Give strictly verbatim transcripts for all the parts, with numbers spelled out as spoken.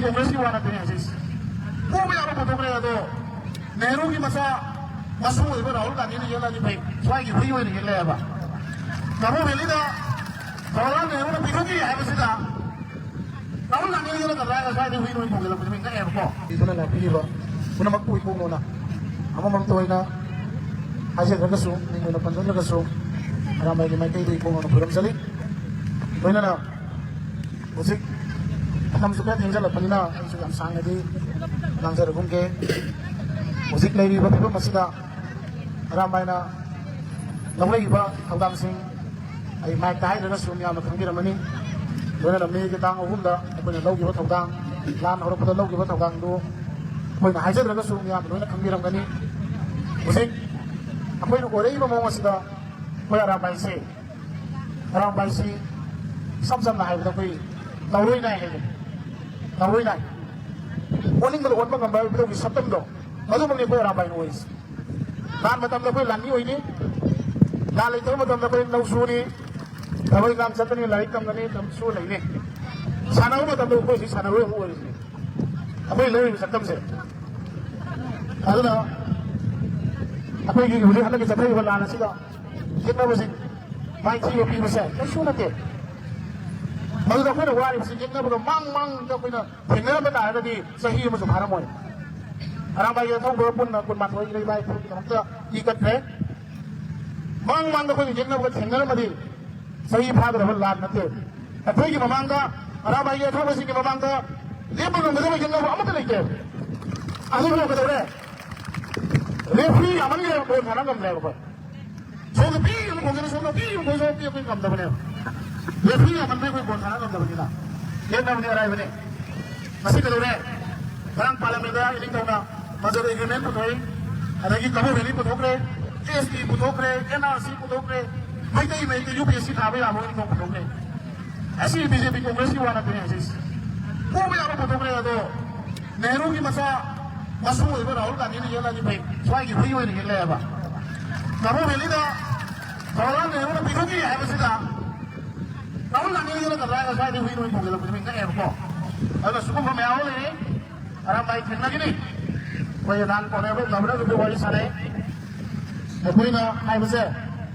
ꯀꯣꯡꯒ꯭ꯔꯦꯁꯀꯤ ꯋꯥ ꯅꯠꯇꯦꯅꯦ ꯍꯧꯖꯤꯛ꯫ ꯄꯣꯕ ꯌꯥꯕ ꯄꯨꯊꯣꯛꯈ꯭ꯔꯦ꯫ ꯑꯗꯣ ꯅꯦꯍꯔꯨꯒꯤ ꯃꯆꯥ, ꯃꯁꯨ ꯑꯣꯏꯕ ꯔꯥꯍꯨꯜ ꯒꯥꯟꯙꯤꯅ ꯌꯦꯜꯂꯗꯤ ꯐꯩ, ꯁ꯭ꯋꯥꯏꯒꯤ ꯍꯨꯏ ꯑꯣꯏꯅ ꯌꯦꯜꯂꯦꯕ꯫ ꯀꯥꯕꯨ ꯚꯦꯂꯤꯗ ꯖꯋꯥꯍꯔꯂꯥꯜ ꯅꯦꯍꯔꯨꯅ ꯄꯤꯊꯣꯛꯈꯤ ꯍꯥꯏꯕꯁꯤꯗ ꯔꯥꯍꯨꯜ ꯒꯥꯟꯙꯤꯅ ꯌꯦꯜꯂꯛꯀꯗ꯭ꯔꯥ ꯍꯥꯏꯅ ꯁ꯭ꯋꯥꯏꯗ ꯍꯨꯏ ꯅꯣꯏ ꯈꯣꯡꯖꯤꯜꯂꯛꯄꯁꯦ ꯃꯤ ꯉꯛꯑꯦꯕꯀꯣ꯫ ꯏꯁꯣꯔꯅ ꯂꯥꯛꯄꯤꯔꯤꯕ ꯄꯨꯝꯅꯃꯛꯄꯨ ꯏꯀꯣꯛꯅꯣꯅ ꯑꯃꯃꯝꯇ ꯑꯣꯏꯅ ꯍꯥꯏꯖꯗ꯭ꯔꯒꯁꯨ, ꯃꯤꯡ ꯑꯣꯏꯅ ꯄꯟꯖꯗ꯭ꯔꯒꯁꯨ, ꯑꯔꯥꯝꯕꯥꯏꯒꯤ ꯃꯥꯏꯀꯩꯗ ꯏꯀꯣꯛꯅꯣꯅ ꯈꯨꯔꯨꯝꯖꯔꯤ꯫ ꯂꯣꯏꯅꯅ ꯍꯧꯖꯤꯛ ꯃꯇꯝꯁꯨ ꯈꯔ ꯊꯦꯡꯖꯜꯂꯛꯄꯅꯤꯅ ꯑꯩꯁꯨ ꯌꯥꯝ ꯁꯥꯡꯅꯗꯤ ꯉꯥꯡꯖꯔꯒꯨꯝꯒꯦ꯫ ꯍꯧꯖꯤꯛ ꯂꯩꯔꯤꯕ ꯐꯤꯕꯝ ꯑꯁꯤꯗ ꯑꯔꯥꯝꯕꯥꯏꯅ ꯂꯧꯔꯛꯏꯕ ꯊꯧꯗꯥꯡꯁꯤꯡ ꯑꯩ ꯃꯥꯏꯛꯇ ꯍꯥꯏꯗ꯭ꯔꯒꯁꯨ ꯃꯤꯌꯥꯝꯅ ꯈꯪꯕꯤꯔꯝꯃꯅꯤ꯫ ꯂꯣꯏꯅꯅ ꯃꯦꯒꯤ ꯇꯥꯡ ꯑꯍꯨꯝꯗ ꯑꯩꯈꯣꯏꯅ ꯂꯧꯈꯤꯕ ꯊꯧꯗꯥꯡ, ꯂꯥꯟ ꯍꯧꯔꯛꯄꯗ ꯂꯧꯈꯤꯕ ꯊꯧꯗꯥꯡꯗꯨ ꯑꯩꯈꯣꯏꯅ ꯍꯥꯏꯖꯗ꯭ꯔꯒꯁꯨ ꯃꯤꯌꯥꯝꯅ ꯂꯣꯏꯅ ꯈꯪꯕꯤꯔꯝꯒꯅꯤ꯫ ꯍꯧꯖꯤꯛ ꯑꯩꯈꯣꯏꯅ ꯑꯣꯏꯔꯛꯏꯕ ꯃꯑꯣꯡ ꯑꯁꯤꯗ ꯑꯩꯈꯣꯏ ꯑꯔꯥꯝꯕꯥꯏꯁꯦ, ꯑꯔꯥꯝꯕꯥꯏꯁꯤ ꯏꯁꯝ ꯁꯝꯅ ꯍꯥꯏꯔꯕꯗ ꯑꯩꯈꯣꯏ ꯅꯥꯎꯔꯣꯏ ꯅꯥꯏ ꯍꯥꯏꯕꯅꯤ꯫ ꯅꯥꯎꯔꯣꯏ ꯅꯥꯏ꯫ ꯑꯣꯟꯅꯤꯡꯕꯗ ꯑꯣꯟꯕ ꯉꯝꯕ ꯍꯥꯏꯕꯗꯨꯒꯤ ꯁꯛꯇꯝꯗꯣ, ꯃꯗꯨꯃꯛꯅꯤ ꯑꯩꯈꯣꯏ ꯑꯔꯥꯝꯕꯥꯏꯅ ꯑꯣꯏꯔꯤꯁꯦ꯫ ꯂꯥꯟ ꯃꯇꯝꯗ ꯑꯩꯈꯣꯏ ꯂꯥꯟꯃꯤ ꯑꯣꯏꯅꯤ, ꯂꯥꯟ ꯂꯩꯇꯕ ꯃꯇꯝꯗ ꯑꯩꯈꯣꯏ ꯂꯧ ꯁꯨꯅꯤ, ꯊꯕꯛ ꯏꯪꯈꯥꯡ ꯆꯠꯀꯅꯤ, ꯂꯥꯏꯔꯤꯛ ꯇꯝꯒꯅꯤ, ꯇꯝ-, ꯁꯨ ꯂꯩꯅꯤ꯫ ꯁꯥꯟꯅꯕ ꯃꯇꯝꯗ ꯑꯩꯈꯣꯏ ꯍꯧꯖꯤꯛ ꯁꯥꯟꯅꯔꯣꯏ ꯑꯃ ꯑꯣꯏꯔꯤꯁꯤꯅꯤ꯫ ꯑꯩꯈꯣꯏ ꯂꯧꯔꯤꯕ ꯁꯛꯇꯝꯁꯦ꯫ ꯑꯗꯨꯅ ꯑꯩꯈꯣꯏꯒꯤ ꯍꯧꯖꯤꯛ ꯍꯟꯗꯛꯀꯤ ꯆꯠꯊꯔꯤꯕ ꯂꯥꯟ ꯑꯁꯤꯗ ꯌꯦꯛꯅꯕꯁꯤꯡ ꯃꯥꯏꯊꯤꯕ ꯄꯤꯕꯁꯦ ꯀꯩꯁꯨ ꯅꯠꯇꯦ꯫ ꯃꯗꯨꯗ ꯑꯩꯈꯣꯏꯅ ꯋꯥꯔꯤꯕꯁꯤ ꯌꯦꯛꯅꯕꯗ ꯃꯥꯡ ꯃꯥꯡꯗ ꯑꯩꯈꯣꯏꯅ ꯊꯦꯡꯅꯔꯝꯕ ꯇꯥꯔꯒꯗꯤ ꯆꯍꯤ ꯑꯃꯁꯨ ꯐꯥꯔꯝꯃꯣꯏ꯫ ꯑꯔꯥꯝꯕꯥꯏꯒꯤ ꯑꯊꯧꯕ ꯄꯨꯟꯅ ꯀꯨꯟꯃꯥꯊꯣꯏ ꯏꯔꯩꯕꯥꯏ ꯐꯨꯔꯨꯞꯀꯤꯗꯃꯛꯇ ꯏ ꯀꯠꯈ꯭ꯔꯦ꯫ ꯃꯥꯡ ꯃꯥꯡꯗ ꯑꯩꯈꯣꯏꯅ ꯌꯦꯛꯅꯕꯒ ꯊꯦꯡꯅꯔꯝꯃꯗꯤ ꯆꯍꯤ ꯐꯥꯒꯗꯕ ꯂꯥꯟ ꯅꯠꯇꯦ꯫ ꯑꯩꯈꯣꯏꯒꯤ ꯃꯃꯥꯡꯗ, ꯑꯔꯥꯝꯕꯥꯏꯒꯤ ꯑꯊꯧꯕꯁꯤꯡꯒꯤ ꯃꯃꯥꯡꯗ ꯂꯦꯞꯄ ꯉꯝꯒꯗꯕ ꯌꯦꯛꯅꯕ ꯑꯃꯠꯇ ꯂꯩꯇꯦ꯫ ꯑꯗꯨꯕꯨ ꯀꯩꯗꯧꯔꯦ? ꯔꯦꯐ꯭ꯔꯤ ꯌꯥꯝꯃꯟꯈ꯭ꯔꯦꯕ, ꯕꯣꯜ ꯁꯥꯟꯅ ꯉꯝꯗ꯭ꯔꯦꯕ ꯑꯩꯈꯣꯏ꯫ ꯁꯣꯝꯗ ꯄꯤ ꯑꯃ ꯈꯣꯡꯖꯤꯜꯂ, ꯁꯣꯝꯗ ꯄꯤ ꯑꯃ ꯈꯣꯡꯖꯤꯜꯂ, ꯄꯤ ꯑꯩꯈꯣꯏ ꯉꯝꯗꯕꯅꯦꯕ꯫ ꯔꯦꯐ꯭ꯔꯤ ꯌꯥꯝꯃꯟꯕꯩ ꯑꯩꯈꯣꯏ ꯕꯣꯜ ꯁꯥꯟꯅ ꯉꯝꯗꯕꯅꯤꯅ꯫ ꯌꯦꯠꯅꯕꯗꯤ ꯑꯔꯥꯏꯕꯅꯦ꯫ ꯉꯁꯤ ꯀꯩꯗꯧꯔꯦ? ꯉꯔꯥꯡ ꯄꯥꯔꯂꯤꯌꯥꯃꯦꯟꯗ ꯏꯅꯤꯡꯊꯧꯅ ꯃꯖꯔ ꯑꯦꯒ꯭ꯔꯤꯃꯦꯟ ꯄꯨꯊꯣꯛꯏ, ꯑꯗꯒꯤ ꯀꯕꯣ ꯚꯦꯂꯤ ꯄꯨꯊꯣꯛꯈ꯭ꯔꯦ, ꯑꯦꯁ ꯇꯤ ꯄꯨꯊꯣꯛꯈ꯭ꯔꯦ, ꯑꯦꯟ ꯑꯥꯔ ꯁꯤ ꯄꯨꯊꯣꯛꯈ꯭ꯔꯦ, Meitei ꯃꯌꯦꯛꯇ U P S C ꯊꯥꯕ ꯌꯥꯕ ꯏꯅꯤꯡꯊꯧ ꯄꯨꯊꯣꯛꯈ꯭ꯔꯦ꯫ ꯑꯁꯤ ꯕꯤ ꯖꯦ ꯄꯤ ꯀꯣꯡꯒ꯭ꯔꯦꯁꯀꯤ ꯋꯥ ꯅꯠꯇꯦꯅꯦ ꯍꯧꯖꯤꯛ꯫ ꯄꯣꯕ ꯌꯥꯕ ꯄꯨꯊꯣꯛꯈ꯭ꯔꯦ꯫ ꯑꯗꯣ ꯅꯦꯍꯔꯨꯒꯤ ꯃꯆꯥ, ꯃꯁꯨ ꯑꯣꯏꯕ ꯔꯥꯍꯨꯜ ꯒꯥꯟꯙꯤꯅ ꯌꯦꯜꯂꯗꯤ ꯐꯩ, ꯁ꯭ꯋꯥꯏꯒꯤ ꯍꯨꯏ ꯑꯣꯏꯅ ꯌꯦꯜꯂꯦꯕ꯫ ꯀꯕꯣ ꯚꯦꯂꯤꯗ ꯖꯋꯥꯍꯔꯂꯥꯜ ꯅꯦꯍꯔꯨꯅ ꯄꯤꯊꯣꯛꯈꯤ ꯍꯥꯏꯕꯁꯤꯗ ꯔꯥꯍꯨꯜ ꯒꯥꯟꯙꯤꯅ ꯌꯦꯜꯂꯛꯀꯗ꯭ꯔꯥ ꯍꯥꯏꯅ ꯁ꯭ꯋꯥꯏꯗ ꯍꯨꯏ ꯅꯣꯏ ꯈꯣꯡꯖꯤꯜꯂꯛꯄꯁꯦ ꯃꯤ ꯉꯛꯑꯦꯕꯀꯣ꯫ ꯑꯗꯨꯅ ꯁꯤꯒꯨꯝꯕ ꯃꯌꯥꯝ ꯑꯃ ꯂꯩꯔꯦ꯫ ꯑꯔꯥꯝꯕꯥꯏ ꯊꯦꯡꯅꯒꯅꯤ꯫ ꯑꯩꯈꯣꯏ ꯅꯍꯥꯟ ꯀꯣꯅꯦꯕꯜ ꯒꯕꯔꯅꯔꯗꯨꯁꯨ ꯋꯥꯔꯤ ꯁꯥꯟꯅꯩ꯫ ꯑꯩꯈꯣꯏꯅ ꯍꯥꯏꯕꯁꯦ,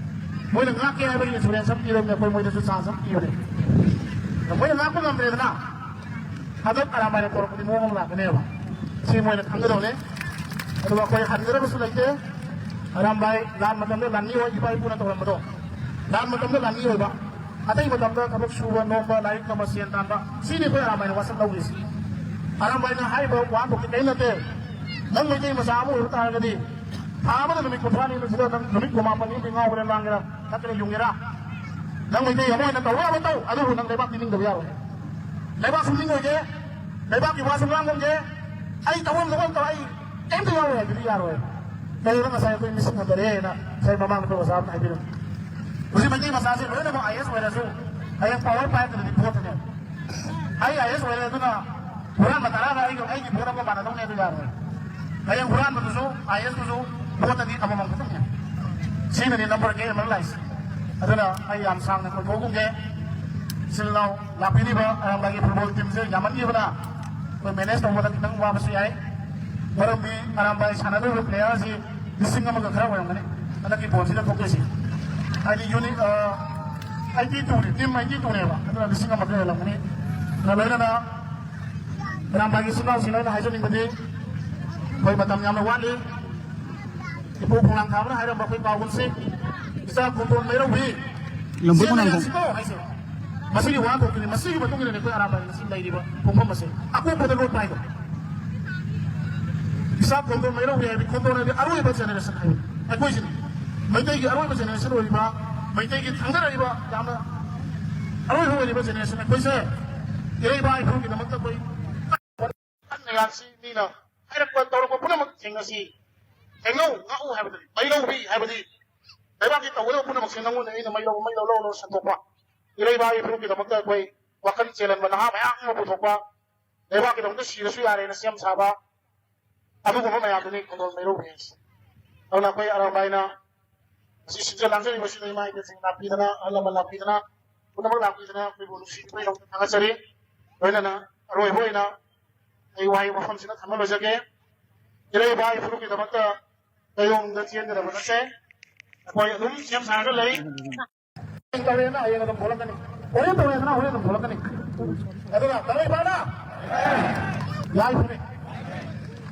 ꯃꯣꯏꯅ ꯉꯥꯛꯀꯦ ꯍꯥꯏꯕꯒꯤ ꯏꯟꯁꯨꯔꯦꯟꯁ ꯑꯃ ꯄꯤꯔꯕꯅꯤ, ꯑꯩꯈꯣꯏ ꯃꯣꯏꯗꯁꯨ ꯆꯥꯟꯁ ꯑꯃ ꯄꯤꯕꯅꯤ꯫ ꯃꯣꯏꯅ ꯉꯥꯛꯄ ꯉꯝꯗ꯭ꯔꯦꯗꯅ, ꯍꯟꯗꯛ ꯑꯔꯥꯝꯕꯥꯏꯅ ꯇꯧꯔꯛꯄꯗꯤ ꯃꯑꯣꯡ ꯑꯃ ꯂꯥꯛꯀꯅꯦꯕ꯫ ꯁꯤ ꯃꯣꯏꯅ ꯈꯪꯒꯗꯧꯅꯦ꯫ ꯑꯗꯨꯒ ꯑꯩꯈꯣꯏ ꯍꯟꯒꯗꯕꯁꯨ ꯂꯩꯇꯦ꯫ ꯑꯔꯥꯝꯕꯥꯏ ꯂꯥꯟ ꯃꯇꯝꯗ ꯂꯥꯟꯃꯤ ꯑꯣꯏ, ꯏꯄꯥ ꯏꯄꯨꯅ ꯇꯧꯔꯝꯕꯗꯣ, ꯂꯥꯟ ꯃꯇꯝꯗ ꯂꯥꯟꯃꯤ ꯑꯣꯏꯕ, ꯑꯇꯩ ꯃꯇꯝꯗ ꯊꯕꯛ ꯁꯨꯕ ꯅꯣꯝꯕ, ꯂꯥꯏꯔꯤꯛ ꯇꯝꯕ, ꯁꯦꯟ ꯇꯥꯟꯕ, ꯁꯤꯅꯤ ꯑꯩꯈꯣꯏ ꯑꯔꯥꯝꯕꯥꯏꯅ ꯋꯥꯁꯛ ꯂꯧꯔꯤꯁꯦ꯫ ꯑꯔꯥꯝꯕꯥꯏꯅ ꯍꯥꯏꯔꯤꯕ ꯋꯥꯍꯟꯊꯣꯛꯇꯤ ꯀꯔꯤꯝ ꯅꯠꯇꯦ꯫ ꯅꯪ ꯃꯩꯇꯩ ꯃꯆꯥ ꯑꯃ ꯑꯣꯏꯕ ꯇꯥꯔꯒꯗꯤ, ꯊꯥ ꯑꯃꯗ ꯅꯨꯃꯤꯠ ꯀꯨꯟꯊ꯭ꯔꯥꯅꯤ ꯁꯤꯗ ꯅꯪ ꯅꯨꯃꯤꯠ ꯀꯨꯟꯃꯥꯄꯟꯅꯤ ꯉꯥꯎꯒꯦꯔꯥ, ꯂꯥꯡꯒꯦꯔꯥ, ꯅꯠꯇ꯭ꯔꯒ ꯌꯨꯡꯒꯦꯔꯥ? ꯅꯪ ꯃꯩꯇꯩ ꯑꯃ ꯑꯣꯏꯅ ꯇꯧꯕ ꯌꯥꯕ ꯇꯧ, ꯑꯗꯨꯕꯨ ꯅꯪ ꯂꯩꯕꯥꯛꯇꯤ ꯅꯤꯡꯗꯕ ꯌꯥꯔꯣꯏ꯫ ꯂꯩꯕꯥꯛꯁꯨ ꯅꯤꯡꯉꯣꯏꯒꯦ, ꯂꯩꯕꯥꯛꯀꯤ ꯋꯥꯁꯨ ꯉꯥꯡꯉꯝꯒꯦ, ꯑꯩ ꯇꯧꯐꯝ ꯊꯣꯛꯐꯝ ꯇꯧ, ꯑꯩ ꯀꯩꯝꯇ ꯌꯥꯎꯔꯣꯏ ꯍꯥꯏꯕꯗꯤ ꯌꯥꯔꯣꯏ꯫ ꯀꯩꯒꯤꯅꯣ ꯉꯁꯥꯏ ꯑꯩꯈꯣꯏ ꯃꯤꯁꯤꯡ ꯍꯟꯊꯔꯛꯑꯦꯅ ꯉꯁꯥꯏ ꯃꯃꯥꯡꯗ ꯑꯩꯈꯣꯏ ꯑꯣꯖꯥ ꯑꯃꯅ ꯍꯥꯏꯕꯤꯔꯝꯃꯤ꯫ ꯍꯧꯖꯤꯛ ꯃꯩꯇꯩ ꯃꯆꯥꯁꯦ ꯂꯣꯏꯅꯃꯛ ꯑꯥꯏ ꯑꯦꯁ ꯑꯣꯏꯔꯁꯨ ꯍꯌꯦꯡ ꯄꯋꯥꯔ ꯄꯥꯏꯔꯛꯇ꯭ꯔꯗꯤ ꯚꯣꯠꯇꯅꯦ꯫ ꯑꯩ ꯑꯥꯏ ꯑꯦꯁ ꯑꯣꯏꯔꯦ, ꯑꯗꯨꯅ ꯍꯨꯔꯥꯟꯕ ꯇꯔꯥꯒ ꯑꯩꯒ, ꯑꯩꯒꯤ ꯚꯣꯠ ꯑꯃ ꯃꯥꯟꯅꯗꯧꯅꯦ, ꯑꯗꯨ ꯌꯥꯔꯣꯏ꯫ ꯍꯌꯦꯡ ꯍꯨꯔꯥꯟꯕꯗꯨꯁꯨ ꯑꯥꯏ ꯑꯦꯁꯇꯨꯁꯨ ꯚꯣꯠꯇꯗꯤ ꯑꯃꯃꯝ ꯈꯛꯇꯪꯅꯦ꯫ ꯁꯤꯅꯅꯤ ꯅꯝꯕꯔ ꯀꯦ ꯑꯦꯝ ꯑꯦꯜ ꯂꯥꯏꯁꯦ꯫ ꯑꯗꯨꯅ ꯑꯩ ꯌꯥꯝ ꯁꯥꯡꯅ ꯀꯣꯏꯊꯣꯛꯎꯒꯦ꯫ ꯏꯆꯤꯜ ꯏꯅꯥꯎ ꯂꯥꯛꯄꯤꯔꯤꯕ ꯑꯔꯥꯝꯕꯥꯏꯒꯤ ꯐꯨꯠꯕꯣꯜ ꯇꯤꯝꯁꯦ ꯌꯥꯝꯃꯟꯈꯤꯕꯅ ꯑꯩꯈꯣꯏ ꯃꯦꯅꯦꯖ ꯇꯧꯕꯗ ꯈꯤꯇꯪ ꯋꯥꯕꯁꯨ ꯌꯥꯏ꯫ ꯃꯔꯝꯗꯤ ꯑꯔꯥꯝꯕꯥꯏ ꯁꯥꯟꯅꯗꯣꯔꯤꯕ ꯄ꯭ꯂꯦꯌꯔꯁꯤ ꯂꯤꯁꯤꯡ ꯑꯃꯒ ꯈꯔ ꯑꯣꯏꯔꯝꯒꯅꯤ ꯍꯟꯗꯛꯀꯤ ꯕꯣꯜꯁꯤꯗ ꯊꯣꯛꯇꯣꯏꯁꯤ꯫ ꯍꯥꯏꯗꯤ ꯌꯨꯅꯤꯠ, ꯑ, ꯑꯩꯠꯇꯤ ꯇꯨꯅꯤ, ꯇꯤꯝ ꯑꯩꯠꯇꯤ ꯇꯨꯅꯦꯕ, ꯑꯗꯨꯅ ꯂꯤꯁꯤꯡ ꯑꯃ ꯈꯔ ꯍꯦꯜꯂꯝꯒꯅꯤ꯫ ꯑꯗꯨꯒ ꯂꯣꯏꯅꯅ ꯑꯔꯥꯝꯕꯥꯏꯒꯤ ꯏꯆꯤꯜ ꯏꯅꯥꯎꯁꯤꯡ ꯑꯩꯅ ꯍꯥꯏꯖꯅꯤꯡꯕꯗꯤ, ꯑꯩꯈꯣꯏ ꯃꯇꯝ ꯌꯥꯝꯅ ꯋꯥꯠꯂꯤ꯫ ꯏꯄꯨ ꯈꯣꯡꯅꯥꯡ ꯊꯥꯕꯅ ꯍꯥꯏꯔꯝꯕ ꯑꯩꯈꯣꯏ ꯄꯥꯎꯒꯨꯝꯁꯤ, ꯏꯆꯥ ꯈꯣꯡꯗꯣꯟ ꯃꯩꯔꯧꯕꯤ, ꯂꯝꯕꯣꯏ ꯈꯣꯡꯅꯥꯡ ꯆꯦꯟꯗꯅ ꯊꯣꯡ꯫ ꯆꯠꯁꯤꯀꯣ ꯍꯥꯏꯁꯦ꯫ ꯃꯁꯤꯒꯤ ꯋꯥꯍꯟꯊꯣꯛꯇꯨꯅꯤ, ꯃꯁꯤꯒꯤ ꯃꯇꯨꯡ ꯏꯟꯅꯅꯤ ꯑꯩꯈꯣꯏ ꯑꯔꯥꯝꯕꯥꯏ ꯉꯁꯤ ꯂꯩꯔꯤꯕ ꯈꯣꯡꯐꯝ ꯑꯁꯦ꯫ ꯑꯀꯣꯛꯄꯗ ꯂꯣꯠꯄ ꯍꯥꯏꯗꯣ꯫ ꯏꯆꯥ ꯈꯣꯡꯗꯣꯟ ꯃꯩꯔꯧꯕꯤ ꯍꯥꯏꯕꯗꯤ ꯈꯣꯡꯗꯣꯟ ꯍꯥꯏꯕꯗꯤ ꯑꯔꯣꯏꯕ ꯖꯦꯅꯦꯔꯦꯁꯟ ꯍꯥꯏꯕꯅꯤ꯫ ꯑꯩꯈꯣꯏꯁꯤꯅꯤ꯫ ꯃꯩꯇꯩꯒꯤ ꯑꯔꯣꯏꯕ ꯖꯦꯅꯦꯔꯦꯁꯟ ꯑꯣꯏꯔꯤꯕ, ꯃꯩꯇꯩꯒꯤ ꯊꯥꯡꯗꯔꯛꯏꯕ ꯌꯥꯝꯅ ꯑꯔꯣꯏꯕ ꯑꯣꯏꯔꯤꯕ ꯖꯦꯅꯦꯔꯦꯁꯟ ꯑꯩꯈꯣꯏꯁꯦ ꯏꯔꯩꯕꯥꯛ ꯏꯄꯨꯒꯤꯗꯃꯛꯇ ꯑꯩꯈꯣꯏ ꯀꯟꯅ ꯌꯥꯟꯁꯤ, ꯃꯤꯅ ꯍꯥꯏꯔꯛꯄ ꯇꯧꯔꯛꯄ ꯄꯨꯝꯅꯃꯛ ꯊꯦꯡꯅꯁꯤ꯫ ꯊꯦꯡꯅꯧ, ꯉꯥꯛꯎ ꯍꯥꯏꯕꯗꯨꯅꯤ꯫ ꯃꯩꯔꯧꯕꯤ ꯍꯥꯏꯕꯗꯤ ꯂꯩꯕꯥꯛꯀꯤ ꯇꯧꯒꯗꯕ ꯄꯨꯝꯅꯃꯛꯁꯦ ꯅꯪꯉꯣꯟꯗ ꯑꯩꯅ ꯃꯩ ꯂꯧ, ꯃꯩ ꯂꯧ, ꯂꯧ, ꯂꯧ ꯁꯟꯗꯣꯛꯄ꯫ ꯏꯔꯩꯕꯥꯛ ꯏꯄꯨꯒꯤꯗꯃꯛꯇ ꯑꯩꯈꯣꯏ ꯋꯥꯈꯜ ꯆꯦꯜꯍꯟꯕ ꯅꯍꯥ ꯃꯌꯥꯝ ꯑꯃ ꯄꯨꯊꯣꯛꯄ꯫ ꯂꯩꯕꯥꯛꯀꯤꯗꯃꯛꯇ ꯁꯤꯔꯁꯨ ꯌꯥꯔꯦꯅ ꯁꯦꯝ ꯁꯥꯕ꯫ ꯑꯗꯨꯒꯨꯝꯕ ꯃꯌꯥꯝꯗꯨꯅꯤ ꯈꯣꯡꯗꯣꯟ ꯃꯩꯔꯧꯕꯤ ꯍꯥꯏꯁꯦ꯫ ꯑꯗꯨꯅ ꯑꯩꯈꯣꯏ ꯑꯔꯥꯝꯕꯥꯏꯅ ꯑꯁꯤ ꯁꯤꯟꯖ ꯂꯥꯡꯖꯔꯤꯕꯁꯤꯗ ꯏꯃꯥ ꯏꯕꯦꯜꯁꯤꯡ ꯂꯥꯛꯄꯤꯗꯅ, ꯑꯍꯜ ꯂꯃꯟ ꯂꯥꯛꯄꯤꯗꯅ, ꯄꯨꯝꯅꯃꯛ ꯂꯥꯛꯄꯤꯗꯅ ꯑꯩꯈꯣꯏꯕꯨ ꯅꯨꯡꯁꯤꯕꯤꯕꯒꯤꯗꯃꯛꯇ ꯊꯥꯒꯠꯆꯔꯤ꯫ ꯂꯣꯏꯅꯅ ꯑꯔꯣꯏꯕ ꯑꯣꯏꯅ ꯑꯩ ꯋꯥꯍꯩ ꯃꯐꯝꯁꯤꯗ ꯊꯝꯃ ꯂꯣꯏꯖꯒꯦ꯫ ꯏꯔꯩꯕꯥꯛ ꯏꯐꯨꯔꯨꯞꯀꯤꯗꯃꯛꯇ ꯀꯩꯗꯧꯅꯨꯡꯗ ꯆꯦꯟꯒꯗꯕ ꯅꯠꯇꯦ꯫ ꯑꯩꯈꯣꯏ ꯑꯗꯨꯝ ꯁꯦꯝ ꯁꯥꯔꯒ ꯂꯩ꯫ ꯇꯧꯔꯦꯅ ꯍꯌꯦꯡ ꯑꯗꯨꯝ ꯊꯣꯛꯂꯛꯀꯅꯤ꯫ ꯍꯣꯔꯦꯟ ꯇꯧꯔꯦꯗꯅ ꯍꯣꯔꯦꯟ ꯑꯗꯨꯝ ꯊꯣꯛꯂꯛꯀꯅꯤ꯫ ꯑꯗꯨꯅ ꯀꯪꯂꯩꯄꯥꯛꯅ ꯌꯥꯏꯐꯔꯦ꯫